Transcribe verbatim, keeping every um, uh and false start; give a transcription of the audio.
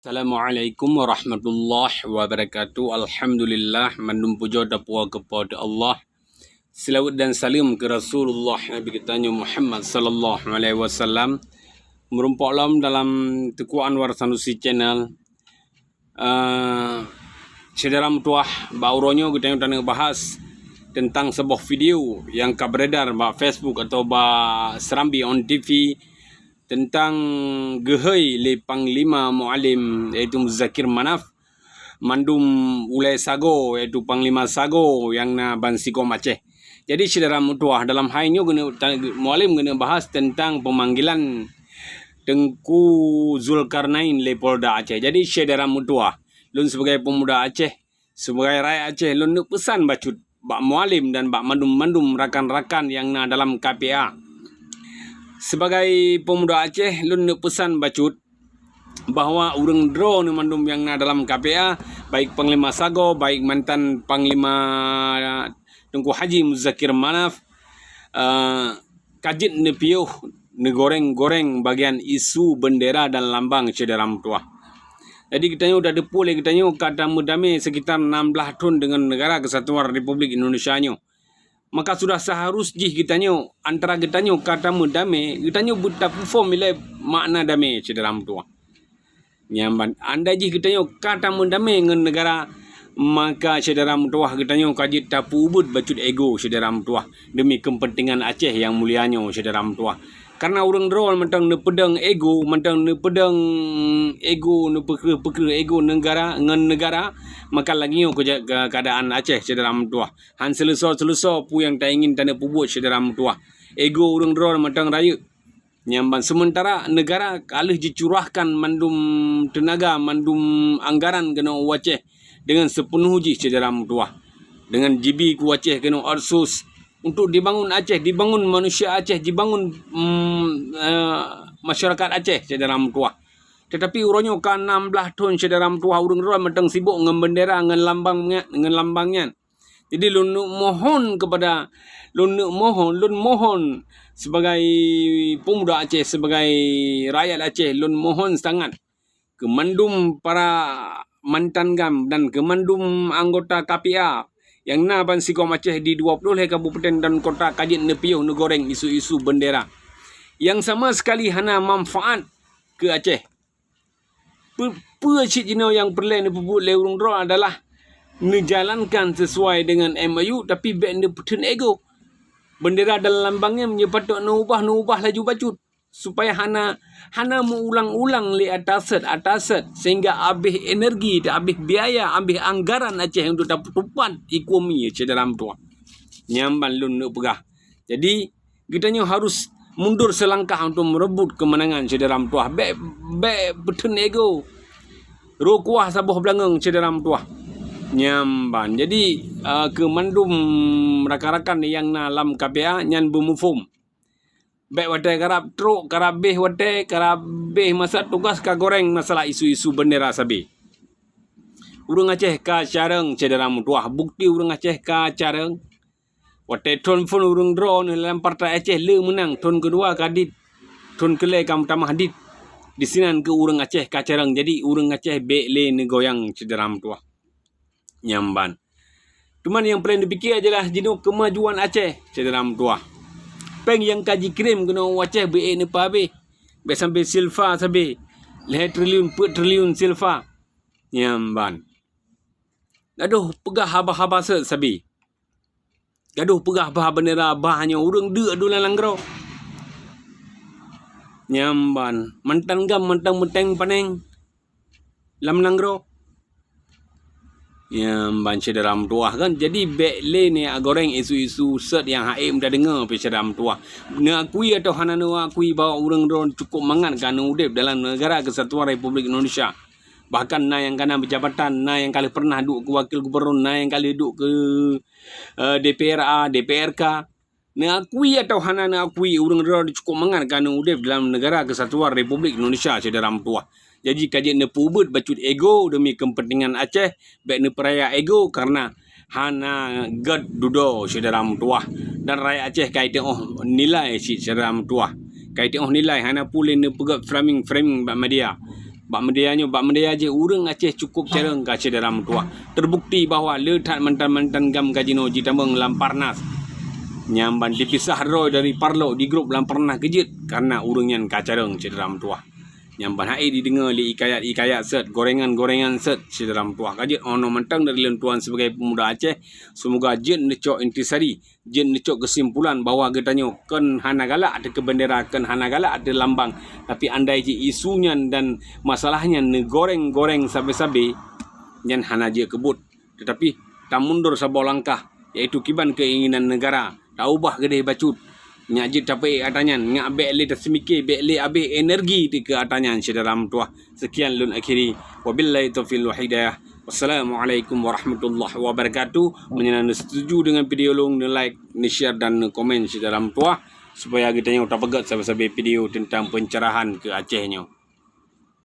Assalamualaikum warahmatullahi wabarakatuh. Alhamdulillah, mandum pujoe tapuwoe keu Po teu Allah. Seulaweuet dan saleuem keu Rasulullah Nabi geutanyoe Muhammad sallallahu alaihi wasallam. Meurumpok lom dalam Teuku Anwar Sanusi Channel. Eh, syedara meutuwah, bak uroe nyoe geutanyoe taneuk bahas teuntang saboh video nyang ka beredar bak Facebook atau bak Serambi On T V teuntang geuhôi lé Panglima Mualem, yaitu Muzakir Manaf, mandum ulée sagoe, yaitu Panglima sagoe nyang na ban sigom Aceh. Jadi, syedara meutuwah, dalam hai nyoe geuneuk ta-, Mualem geuneuk bahas teuntang peumanggilan Teungku Zulkarnain lé Polda Aceh. Jadi, syedara meutuwah, lôn sibagai peumuda Aceh, sibagai rakyat Aceh, lôn neuk peusan bacut bak Mualem dan bak mandum-mandum rakan-rakan nyang na dalam K P A. Sibagai peumuda Aceh, lôn neuk peusan bacut bahwa ureuëng droeneuh mandum nyang na dalam K P A, baik Panglima sagoe, baik mantan Panglima Teungku Haji Muzakir Manaf, eh, ka jeuet neupiôh neugoreng-goreng bagian isu beundera dan lambang syedara meutuwah. Jadi, geutanyoe tateupeu lé geutanyoe ka tameudamé sekitar enam belas thon deungon Negara Kesatuan Republik Indonesia nyoe. Maka sudah seharus jih geutanyoe, antara geutanyoe ka tameudamé, geutanyoe beutapeuphom ilée makna damé syedara meutuwah. Nyan ban, andai jih geutanyoe ka tameudamé ngon negara, maka syedara meutuwah geutanyoe ka jeuet tapeuubeuet bacut ego syedara meutuwah demi keupeuntengan Aceh nyang mulia nyoe syedara meutuwah. Karena ureuëng droe mantong neupeudong ego, mantong neupeudong ego, neupeukreueh-peukreueh ego negara ngon negara, maka lagée nyoe keuja-, ke-, keuadaan Aceh syedara meutuwah. Han seuleusoe-seuleusoe peue nyang taingin taneuk peubuet syedara meutuwah. Ego ureuëng droe mantong rayeuk. Nyan ban, seumeuntara negara ka lheueh jicurahkan mandum teunaga, mandum anggaran keunoe u Aceh deungon seupeunoh jih syedara meutuwah. Deungon jibi keu Aceh keunoe otsus untuk dibangun Aceh, dibangun manusia Aceh, dibangun, mm, eh, masyarakat Aceh syedara meutuwah. Tetapi uroe nyoe ka enam belas thon syedara meutuwah ureuëng droe mantong sibok ngon beundera, ngon lambang nyan, ngon lambang nyan. Jadi, lôn neuk mohon kepada, lôn neuk mohon, lôn mohon sibagai peumuda Aceh, sibagai rakyat Aceh, lôn mohon sangat keu mandum para mantan GAM dan keu mandum anggota K P A nyang na ban sigom Aceh di dua puluh lhée kabupaten dan kota ka jeuet neupiôh neugoreng isu-isu beundera nyang sama sekali hana manfaat keu Aceh. Pe-, peue cit jinoe nyang peureulée neupeubuet lé ureuëng droe adalah neujalankan sesuai dengan M O U, tapi bék neupeutheun ego. Beundera dan lambang nyan meunyoe patôt neuubah, neuubah laju bacut, supaya hana, hana meuulang-ulang lé ata sot, ata sot, sehingga habéh energi, habéh biaya, habéh anggaran Aceh untuk tapeutupat ekonomi syedara meutuwah. Nyan ban lôn neuk peugah. Jadi, geutanyoe harus mundur selangkah untuk merebut kemenangan syedara meutuwah. Bék, bék peutheun ego. Rô kuah saboh beulangöng syedara meutuwah. Nyan ban. Jadi, ah, keu mandum rakan-rakan nyang na lam K P A nyan beumuphom. Bék watée karab trok, karab béh watée, karab béh masa tugas ka goreng masalah isu-isu beundera sabe. Ureuëng Aceh ka carông syedara meutuwah. Bukti ureuëng Aceh ka carông. Watée thon phon ureuëng droeneuh lam Partai Aceh le meunang, thon keudua ka dit, thon keulhée ka meutamah dit. Disinan keuh ureuëng Aceh ka carông, jadi ureuëng Aceh bék lé neugoyang syedara meutuwah. Nyan ban. Teuma nyang paleng neupiké adalah jinoe keumajuan Aceh syedara meutuwah. Péng nyang ka jikirém keunoe u Aceh beu ék neupeuhabéh, bék sampoe silfa sabe, lhée triliun, peuet triliun silfa. Nyan ban. Gadôh peugah haba-haba sot sabe. Gadôh peugah bah beundera bah nyoe ureuëng deuk dua lam nanggroe. Nyan ban, mantan GAM, mantan meuténg paneng lam nanggroe. Nyan ban syedara meutuwah kan. Jadi bék lé neugoreng isu-isu sot nyang hase meudeungoe pih syedara meutuwah. Neuakui atawa hana neuakui bahwa ureuëng droe cukup mangat ka neuudeb dalam Negara Kesatuan Republik Indonesia. Bahkan na nyang ka na peujabatan, na nyang ka lheueh pernah duek keu wakil gubernur, na nyang ka lheueh duek keu, eh, D P R A, D P R K. Neuakui atawa hana neuakui, ureuëng droe cukup mangat ka neuudeb dalam Negara Kesatuan Republik Indonesia syedara meutuwah. Jadi ka jeuet neupeuubeuet bacut ego demi keupeuntengan Aceh, bék neupeuraya ego karena hana gét dudoe syedara meutuwah. Dan rakyat Aceh ka jiteuôh nilai cit syedara meutuwah. Ka jiteuôh nilai hana pue lé neupeugét framing-framing bak media. Bak meudaya nyoe, bak meudaya jih ureuëng Aceh cukup careueng ka syedara meutuwah. Terbukti bahwa le that mantan-mantan GAM ka jinoe jitamong lam Parnas. Nyang ban dipisah droe dari parlok di grup lam Parnas keujeuet karena ureuëng nyan ka careueng syedara meutuwah. Nyang ban hai dideungoe lé ikayat-ikayat set, gorengan-gorengan set syedara meutuwah ka jeuet ono mantong dari lôn tuan sebagai pemuda Aceh. Semoga jeuet neucok intisari, jeuet neucok keusimpulan bahwa geutanyoe kon hana galak ateueh keu bendera, kon hana galak ateueh lambang. Tapi andai jih isu nyan dan masalah nyan neugoreng-goreng sabe-sabe, nyan hana jeuet keu buet. Tetapi tamundur saboh langkah, yaitu kiban keinginan negara, taubah keudeh bacut. Nyak jeuet tapeuék ata nyan, nyak bék lé taseumike, bék lé abéh energi teuh keu ata nyan syedara meutuwah. Sekian lôn akhiri. Wabillahi taufiq wal hidayah. Wassalamualaikum warahmatullahi wabarakatuh. Meunyoe na neusetuju dengan video lôn, neu-like, neu-share dan neukomen syedara meutuwah supaya geutanyoe tapeugét sabe-sabe video tentang pencerahan keu Aceh nyoe.